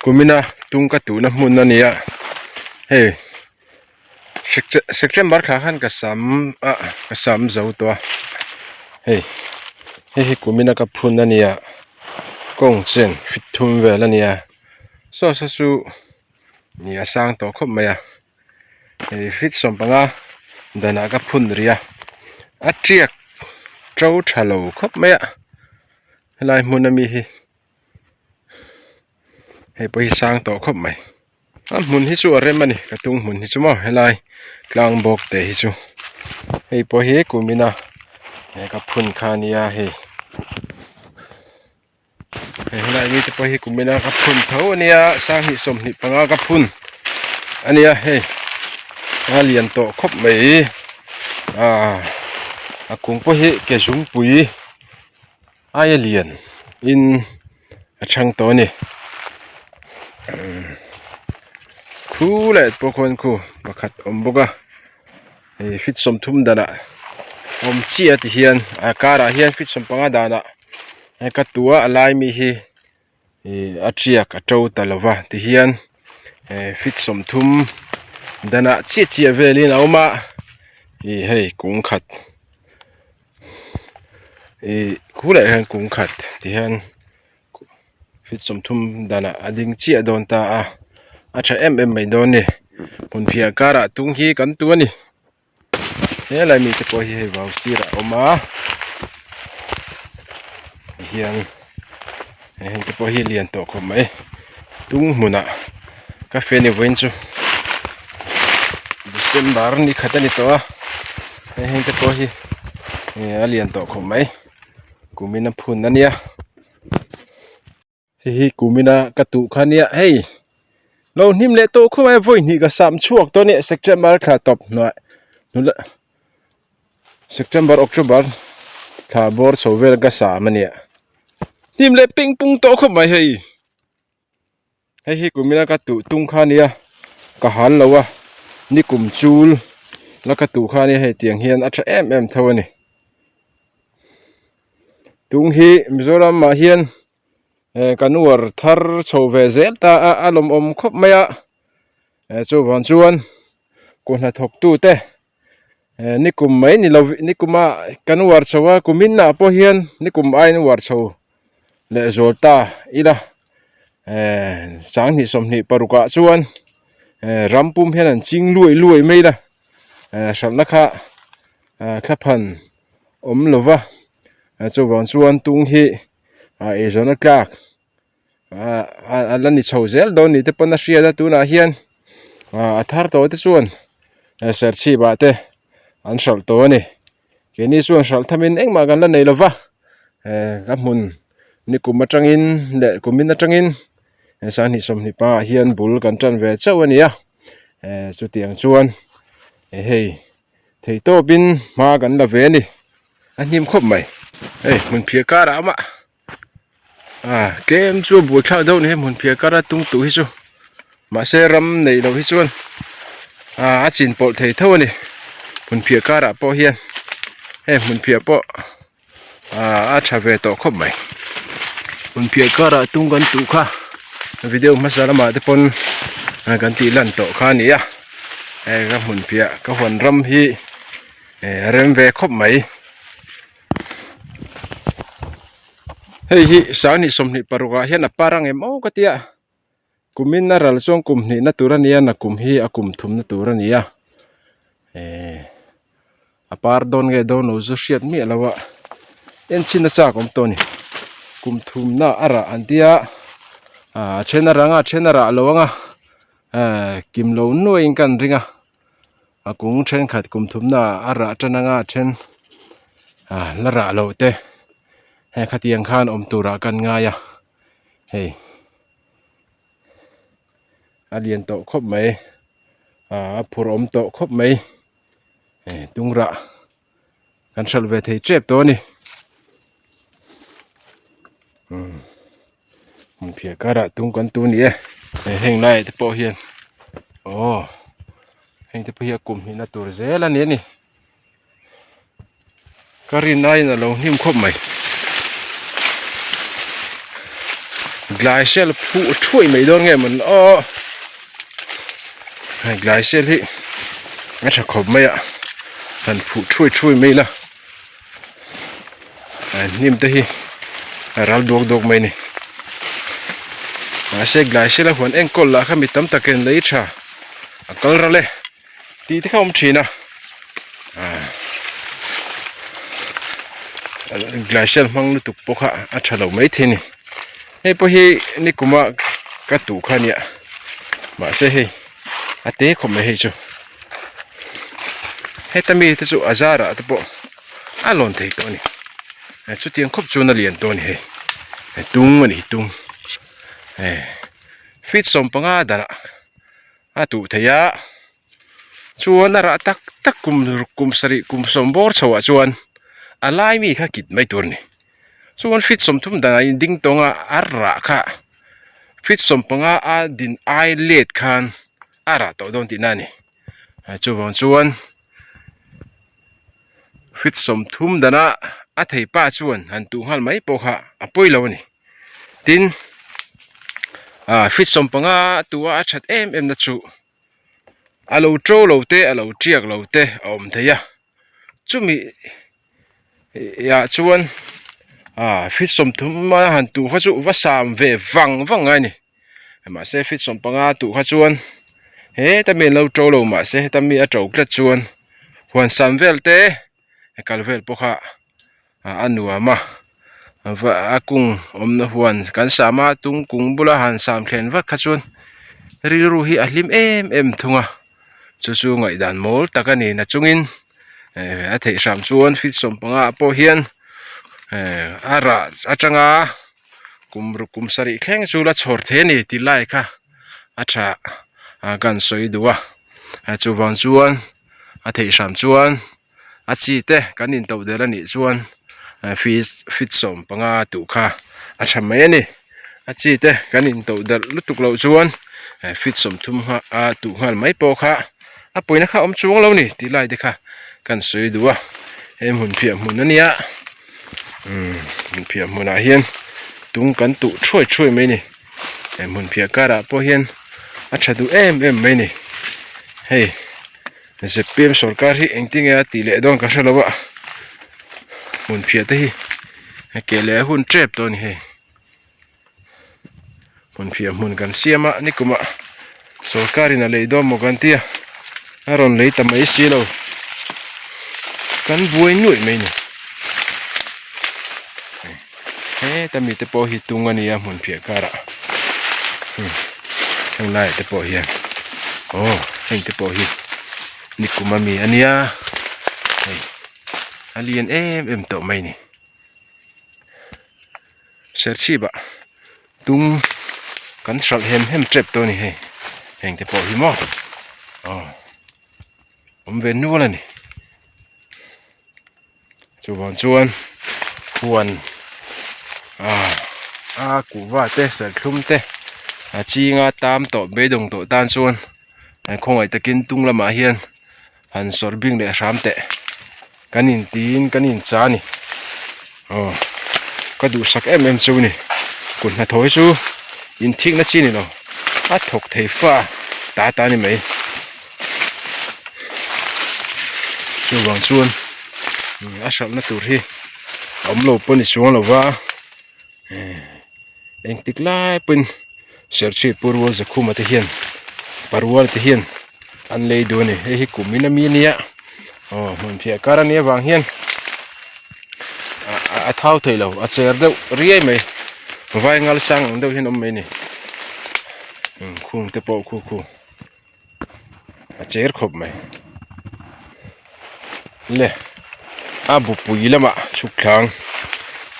Kumina tung ka tuhna hmun a ni a hei September thla khan ka sam a ka sam zo tawh a hei hei hi kumina ka phun a ni a kawng chen feet thum vel a ni a saw saw chu ni a sang tawh khawp mai a hei feet sawmpanga danah ka phun rih a a tiak to tha lo khawp mai a helai hmun ami hi. Hei pawh hi sang tawh khawp mai a hmun hi chu a rem a ni ka tung hmun hi chu maw helai tlang bawk te hi chu hei pawh hi kumina he ka phun kha a nia hei hei helai mite pawh hi kumina ka phun tho a nia sanghnih sawmhnih panga ka phun a nia hei a lian tawh khawp mai ah a kung pawh hi ke zungpui. Aia lian in a chhang tawh a ni khu leh pawh khuan khu pakhat a awm bawk a hei feet sawmthum danah awm chiah ti hian a karah hian feet sawmpanga danah ka tu a a lai mi hi ih a tiak a to ta lo va ti hian feet 30 danah chiah chiah velin a awm a ih hei kung khat. Ih khulaiah hian kung khat ti hian feet 30 danah a ding chiah dawn ta a a tha em em mai dawn a ni hmun phiah karah tung hi kan tu a ni helai mite pawh hi hei vau sirah a awm a tihian heng te pawh hi lian tawh khawp mai tung hmunah ka fe ni vawiin chu December ni khat a ni tawh a hei heng te pawh hi a lian tawh khawp mai kumin a phun a nia hei hi kumina ka tuh kha nia hei lo hnim leh tawh khawp mai a vawi hnih ka sam chhuak tawh a nia September thla tawp hnuai September October thla bawr chho vel ka sam a nia hnim leh ping pung tawh khawp mai hei. Hei hi kumina ka tuh tung kha ania ka hal lo a nikum chul la ka tuh kha ania hei tiang hian a tha em em tho a ni tung hi Mizoram ah hian eh kan uar thar chho ve zel ta a a lawmawm khawp mai a eh chuvang chuan kut hnathawk tu te eh nikum mai ni lo nikum a kan uar chho a kumin ah pawh hian nikum aiin uar chho leh zual ta ila eh sanghnih sawmhnih paruk ah chuan eh ram pum hian an ching luai luai mai la eh hralhna kha ah thlaphan awm lo va chuvang chuan tung hi ah eizawnna tlak ah a la ni chho zel dawn ni te pawn a hriat a tunah hian ah a thar tawh te chuan serchhip ah te an hralh tawh a ni. Keini chuan hralh thamin engmah kan la nei lo va eh ka hmun nikum atangin leh kumin atangin sanghnih sawmhnih pangah hian bul kan tan ve chauh a ni a eh chutiang chuan hei theihtawpin hma kan la ve a ni a hnim khawp mai hei hmun phiah karah a awm a. Ah tlem chu a buai thlak deuh a ni hei hmun phiah kar a tung tuh hi chu mahse ram neih loh hi chuan ah a chin pawlh thei tho a ni hmun phiah karah pawh hian heng hmun phiah pawh ah a tha ve tawh khawp mai hmun phiah karah tung kan tuh kha video hmasa lamah te pawn kan tih lan tawh kha a ni a heng ka hmun phiah ka huan ram hi eh a rem ve khawp mai. Hei hi sanghnih sawmhnih paruk ah hian a par ang em aw ka tia kumin a ral chuan kum hnihna tur a nia nakum hi a kum thumna tur a ni a ehh a par dawn nge dawn lo chu hriat miah lo a en chhin a chak awm tawh a ni kum thumna a rah an tia ah a then a rang a a then a rah lo ang a ehh kim lo nuaiin ka an ring a. A kung thenkhat kum thumna ah a rah tan anga a then ah la rah loh te heng khatiang khan awm turah kan ngai a hei a lian tawh khawp mai ah a phur awm tawh khawp mai eh tung rah kan hralh ve thei tep tawh a ni umm. Hmun phiah karah tung kan tu ni e heng laiah te pawh hian aw heng te pawh hi a kum hnihna tur zel a ni a ni ka rin aiin a lo hnim khawp mai. Glacial phuh thuai mai dawn nge mawn aw hei glacial hi a tha khawp mai a han phuh thuai thuai mai ila hnim te hi a ral duak duak mai a ni mahse glacial a huan enkawl lah kha mi tam takin lei tha a kal ral e. Tih te kha awm thin a glacier hmang lutuk pawh kha a tha lo mai thei a ni hei pawh hi nikuma ka tuh kha a nia mahse hei a te khawp mai hei chu heta mi te chu a zarah te pawh a lawn thei tawh a ni chutiang khawp chuan a lian tawh a ni hei tung a ni tung feet 15 danah. A tuh thei a chuan a rah tak tak kum kum sarih kum sawm bawr chhoh ah chuan a lai mi kha kit mai tur a ni chuan feet 30 danah in ding tawng a a rah kha feet 15 a din ai let khan a rah tawh dawn tihna a ni chuvang chuan feet 30 dana a thei pa chuan han tuh nghal mai pawh kha a pawi lo a ni. Tin ah feet 15 tua a that em em na chu a lo to lo te a lo tiak lo te a awm thei a chumi ah chuan ah feet 30 a han tuh kha chu va sam ve vang vang ngai a ni mahse feet 15 tuh kha chuan heta mi an lo to lo mahse heta mi a to tlat chuan huan sam vel te kal vel pawh kha. a nuam a a kung awmna huan kan sam a tung kung bula han sam thlen vak kha chuan rilru hi a hlim em em thung a chu chu ngaihdan mawl tak a ni nachungin eh a theih hram chuan feet 15 ah pawh hian eh a rah atanga kum ruk kum sarih thleng chu la chhawr thei a ni tih lai kha a tha a kan sawi duh a chuvang chuan a theih hram chuan. A chi te kan in to del a nih chuan fees feet 15 tuh kha a tha mai a ni a chi te kan in to del lutuk loh chuan feet 30 a tuh nghal mai pawh kha a pawina kha a awm chuang lo a ni tih lai te kha kan sawi duh a he hmun phiah hmun a nia umm hmun phiah hmunah hian tung kan tuh thuai thuai mai a ni he hmun phiah karah pawh hian a tha duh em em mai a ni hei. Zpm sorkar hi engtin nge a tih leh dawn ka hre lo a hmun phiah te hi a keh leh a hun tep tawh a ni hei hmun phiah hmun kan siam a nikum ah sorkar in a lei dawn maw kan tia a rawn lei ta mai si lo kan buai nuaih mai a ni heta mi te pawh hi tung a ni a hmun phiah karah heng laiah te pawh hian aw heng te pawh hi nikum ami a nia hei a lian em em tawh mai a ni serchhip ah tung kan hralh hem hem tep tawh a ni hei heng te pawh hi maw aw awm ve nual a ni. Chuvang chuan huan ah a kuhva te serthlum te a chinga tam tawh beidawng tawh tan chuan an khawngaih takin tung lamah hian han sawrh bing leh hram teh kan intiin kan incha a ni aw ka duhsak em em chu a ni kut hnathawh hi chu inthikna chi a ni lo a thawk thei fa ta ta a ni mai. Chuvang chuan a hralhna tur hi a awm lo pawh a ni chuang lo va engtik lai pawhin Serchhip Pu Rual Zakhuma te hian Parual te hian an lei duh a ni hei hi kum in ami a nia aw hmun phiah kar a nih avang hian a thau thei lo a cher deuh riai mai vai ngal sang ang deuh hian a awm mai a ni khung te pawh khu khu. a cher khawp mai le a bupui lamah chhuk thlang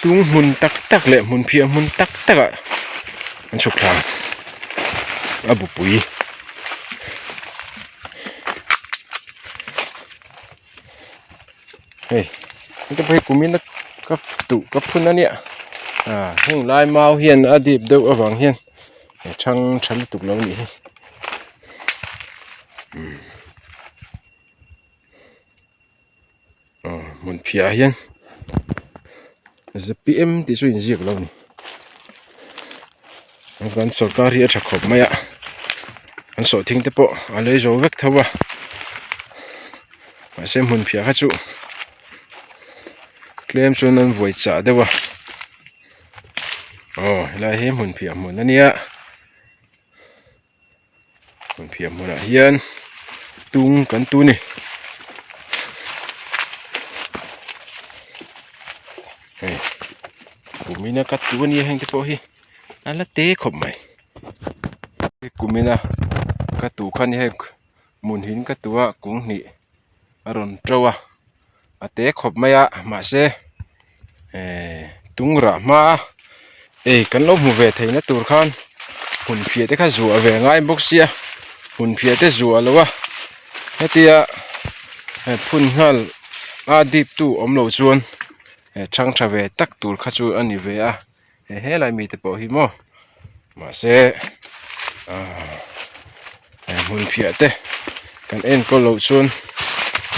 tung hmun tak tak leh hmun phiah hmun tak tak ah an chhuk thlang a bupui. Hei heta phei kumin a ka tuh ka phun a nia ah heng lai mau hian a dip deuh avang hian he thang tha lutuk lo nih hi umm aw hmun phiah ah hian zpm tih chu inziak lo a ni. Kan sorkar hi a tha khawp mai a an sawhthing te pawh a lei zo vek tho a mahse hmun phiah kha chu tlem chuan an vuai chah deuh a aw helai hi hmun phiah hmun a nia hmun phiah hmunah hian tung kan tu a ni. Hei kumina ka tu ania heng te pawh hi a la te khawp mai kumina ka tu kha ni hei hmun hin ka tu a kung hnih a rawn to a a te khawp mai a mahse ehh tung rah hma a ei kan lo hmu ve theihna tur khan hmun phiah te kha zuah ve ngai bawk sia hmun phiah te zuah lo a hetia phun nghal a dip tu awm loh chuan chhang tha ve tak tur kha chu a ni ve a he helai mite pawh hi maw mahse ahh hmun phiah te kan enkawl loh chuan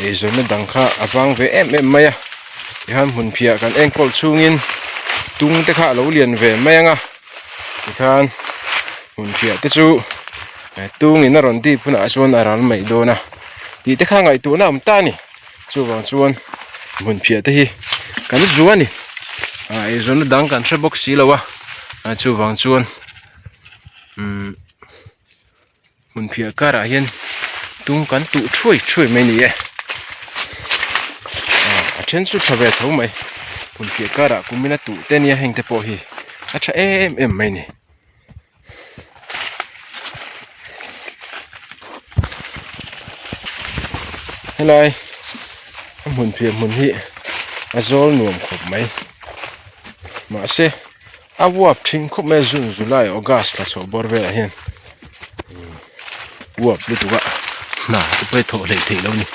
eizawnna dang kha a vang ve em em mai a tihian hmun phiah kan enkawl chhungin tung te kha a lo lian ve mai ang a tikhan hmun phiah te chu tungin a rawn dip hunah chuan a ral mai dawn a tih te kha ngaihtuahna a awm ta a ni. Chuvang chuan hmun phiah te hi kan zu a ni ah eizawnna dang kan hre bawk si lo a ah chuvang chuan umm hmun phiah karah hian tung kan tuh thuai thuai mai a ni e ah a then chu tha ve tho mai hmun phiah karah kumina tuh te nia heng te pawh hi a tha em em mai a ni. Helai a hmun piah hmun hi a zawl nuam khawp mai mahse a uap thin khawp mai a june july august thla chhuah bawr velah hian uap lutuk a hna te pawh hi thawh hleih theih loh a ni.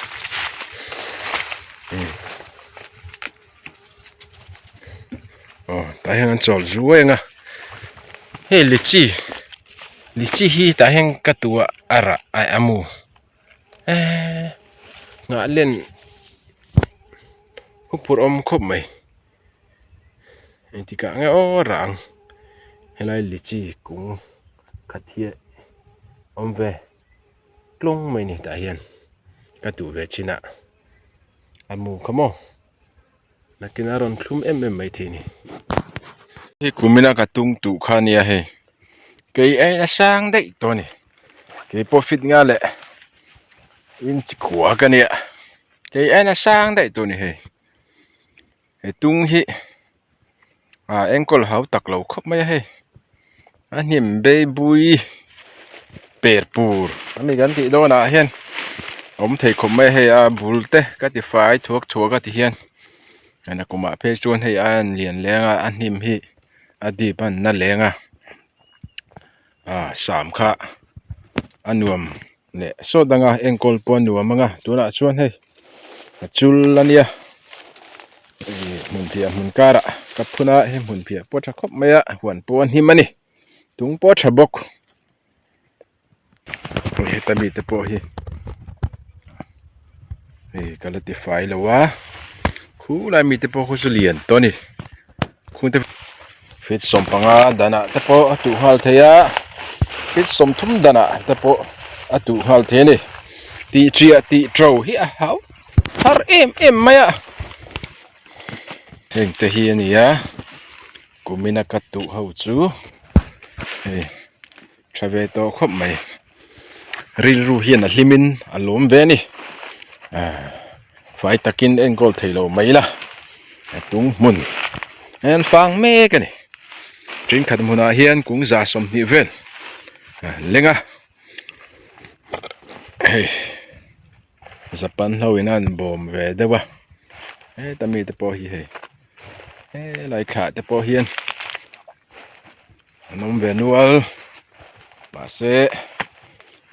Aw tah hian an chawl zuai ang a hei lichi lichi hi tah hian ka tu a a rah a a mu eee nghah len huphurh awm khawp mai engtik ah nge aw a rah ang helai lichi kung khat hi a awm ve tlawng mai a ni tah hian ka duh ve chin ah a mu kha maw. Nakin a rawn thlum em em mai thei a ni. Hei kumina ka tung tuh kha ania hei kei aiin a sang daih tawh a ni kei pawh fit nga leh inch kua ka nia kei aiin a sang daih tawh a ni hei he tung hi ah enkawl hau tak lo khawp mai a hei a hnim bei bui per pur ami kan tih dawn ah hian awm thei khawp mai a hei a bul te ka ti fai thuak thuak a ti hian a kumah phei chuan hei a lian leng a a hnim hi a dip a na leng a ah sam kha a nuam leh sawt anga enkawl pawh a nuam anga tunah chuan hei a chul ania ih hmun piah hmun karah ka phun a hei hmun piah pawh a tha khawp mai a huan pawh a hnim a ni tung pawh a tha bawk heta mite pawh hi hei ka la ti fai lo a khulai mite pawh khu chu lian tawh a ni. Khungte feet 15 danah te pawh a tuh nghal thei a feet 30 danah te pawh a tuh nghal thei a ni tih chiah tih to hi a hau har em em mai a heng te hi a ni a kumina ka tuh ho chu hei tha ve tawh khawp mai rilru hian a hlim in a lawm ve a ni ah fai takin enkawl thei lo mai ila a tung hmun a an fang mek a ni thenkhat hmunah hian kung za 20 vel a leng a hei japan ho in a an bawm ve deuh a heta mite pawh hi hei helai thlah te pawh hian. An awm ve nual mahse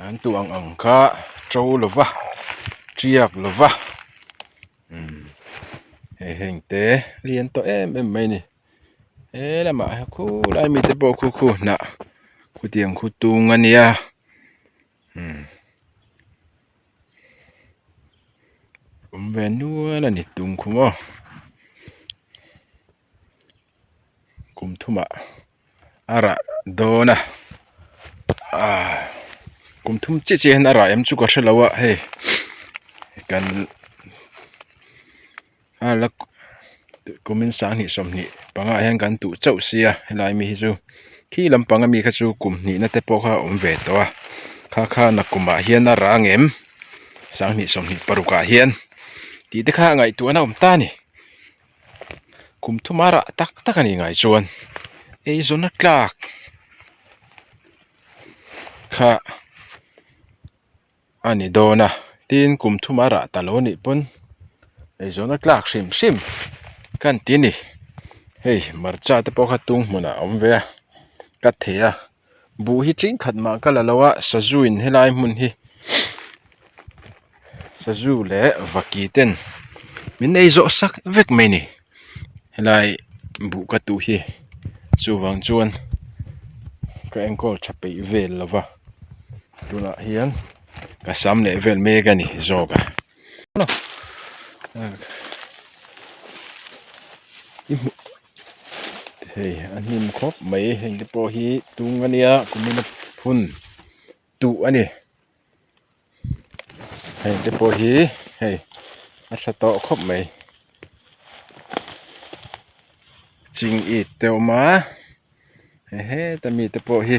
an tuh ang ang kha to lova tiak lova umm hei heng te lian tawh em em mai a ni he lamah hian khulai mite pawh khu khu hnah khutiang khu tung a nia umm awm ve nual a ni tung khu maw. Kum thumah A rah dawn a ah kum thum chiah chiah hian a rah em chu ka hrelo a hei kan a la kumin sanghnih sawmhnih panga ah hian kan tuh chauh sia helai mi hi chu khi lampang ami kha chu kum hnihna te pawh kha a awm ve tawh a kha kha nakumah hian a rah ang em sanghnih sawmhnih paruk ah hian tih te kha ngaihtuahna a awm ta a ni. Kum thuma rah tak tak a nih ngai chuan eizawnna tlak kha a ni dawn a tin kum thuma rah ta lo a nih pawn eizawnna tlak hrim hrim kan ti a ni hei hmarcha te pawh kha tung hmunah a awm ve a ka thei a buh hi tingkhat mah ka la lo a sazu in helai hmun hi. Sazu leh vaki ten min ei zawh sak vek mai a ni helai buh ka tuh hi chuvang chuan ka enkawl tha peih vel lo va tunah hian ka sam leh vel mek a ni zawk a hei a hnim khawp mai heng te pawh hi tung a nia kumin a phun tuh a ni. Heng te pawh hi hei a tha tawh khawp mai ching it te a awm a he heta mi te pawh hi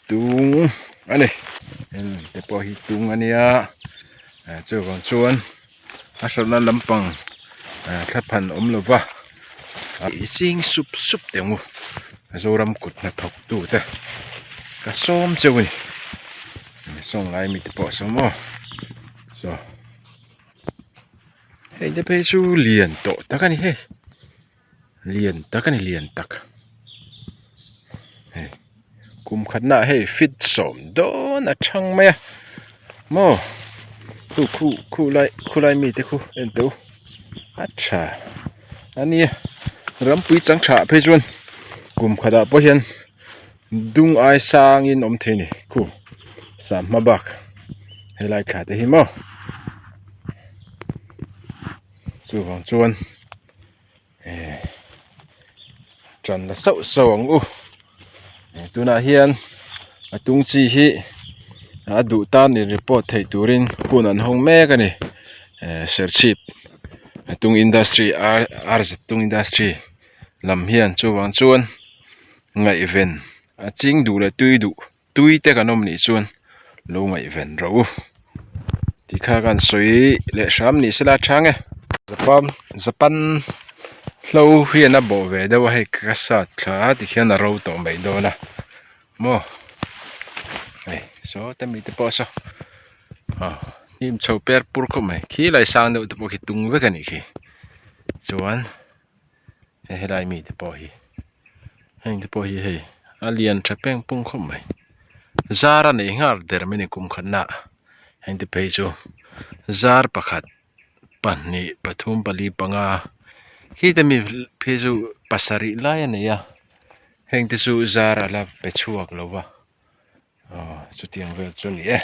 tung a ni heng te pawh hi tung a nia chuvang chuan a hralhna lampang thlaphan awm lova i ching sup sup teh ang u Zoram kut hnathawk tute ka sawm cheu a ni sawng lai mite pawh a sawm aw saw hei te phei chu lian tawh tak a ni hei lian tak a ni lian tak hei kum khatna ah hei fit sawm dawn a thang mai a maw khu khu khulai khulai mite khu en teh u a tha a nia rampui chang tha ah phei chuan kum khatah pawh hian dung ai sangin awm thei a ni khu sahma bak helai thla te hi maw chuvang chuan eh tan la sauh sauh ang u tunah hian a tung chi hi a duh tan in report theih turin hun an hawng mek a ni eh serchhip a tung industry ar zet tung industry lam hian chuvang chuan ngaihven a ching duh leh tui duh tui te kan awm nih chuan lo ngaihven rawh u. Tikha kan sawi leh hram ni sela a chhang e. Japan Japan hlo hian a bawh ve deuh a hei ka sat thla a tikhian a ro tawh mai dawn a maw hei saw te mite pawh saw aw hnim chho per pur khawp mai khilai sang deuh te pawh khi tung vek a nih khi chuan hei helai mite pawh hi heng te pawh hi hei a lian tha peng pung khawp mai zar a neih nghal der mai a ni kum khatna ah heng te phei chu zar pakhat pahnih pathum pali panga khi te mi phei chu pasarih lai a nei a heng te chu zar a la pe chhuak lo va aw chutiang vel chu a ni e.